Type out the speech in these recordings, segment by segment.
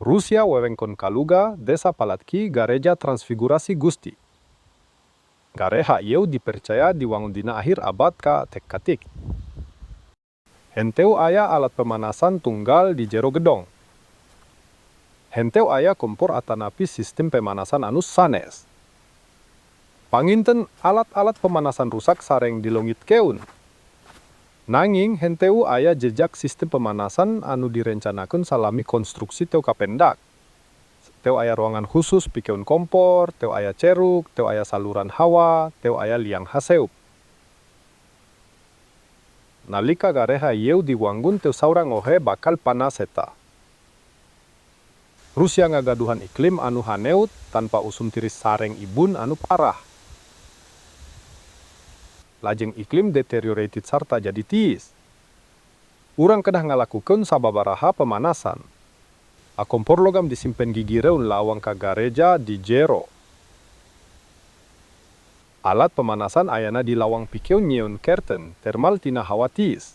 Rusia wewengkon Kaluga, Desa Palatki, Gareja Transfigurasi Gusti. Gareja ieu dipercaya diwangun dina akhir abad ka-tek. Henteu aya alat pemanasan tunggal di jero gedong. Henteu aya kompor atanapi sistem pemanasan anu sanes. Panginten alat-alat pemanasan rusak sareng dileungitkeun. Nanging henteu aya jejak sistem pemanasan anu direncanakeun salami konstruksi teu kapendak. Teu aya ruangan khusus pikeun kompor, teu aya ceruk, teu aya saluran hawa, teu aya liang haseup. Nalika gareja ieu diwangun teu saurang oge bakal panas eta. Rusia ngagaduhan iklim anu haneut tanpa usum tiris sareng ibun anu parah. Lajeng iklim deteriorated sarta jadi tiis. Urang kedah ngalakukeun sababaraha pemanasan. A kompor logam disimpen gigireun lawang ka gareja di jero. Alat pemanasan ayana di lawang pikeun nyieun kerten termal tina hawa tiis.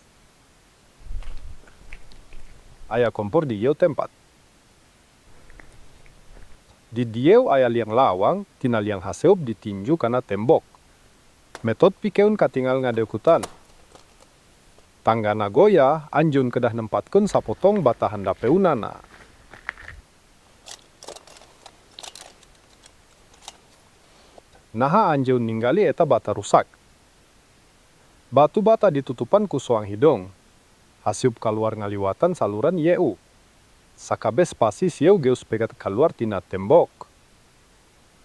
Aya kompor di ieu tempat. Di dieu aya liang lawang, tina liang haseup ditinju kana tembok. Metode pikeun katingal ngadeukutan. Tanggana goyah, anjeun kedah nempatkeun sapotong bata handapeunana. Naha anjeun ningali eta bata rusak. Batu bata ditutupan ku soang hideung. Haseup kaluar ngaliwatan saluran yeu. Sakabeh spasi sieu geus pegat kaluar tina tembok.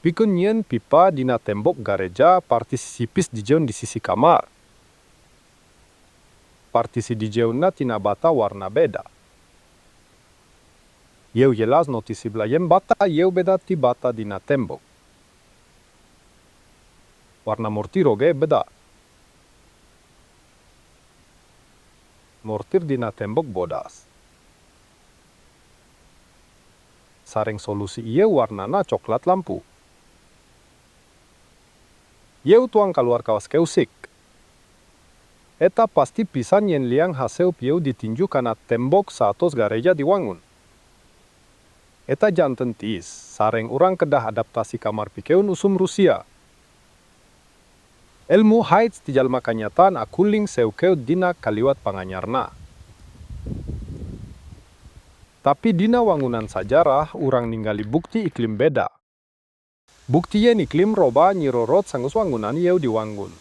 Pikeun nyieun pipa dina tembok gareja partisi sipis dijieun di sisi kamar. Partisi dijieunna tina bata warna beda. Ieu jelas notisibla yen bata ieu beda ti bata dina tembok. Warna mortir oge beda. Mortir dina tembok bodas. Sareng solusi ieu warnana coklat lampu. Ieu tuang kaluar kawas keusik. Eta pasti pisan yen liang haseup ieu ditinju kana tembok saatos gareja diwangun. Eta janten tiis, sareng urang kedah adaptasi kamar pikeun usum Rusia. Elmu haits ti jalma kanyataan akuling seukeut dina kaliwat panganyarna. Tapi dina wangunan sajarah urang ningali bukti iklim beda. Bukti yen iklim robah nyirorot sanggeus wangunan ieu diwangun.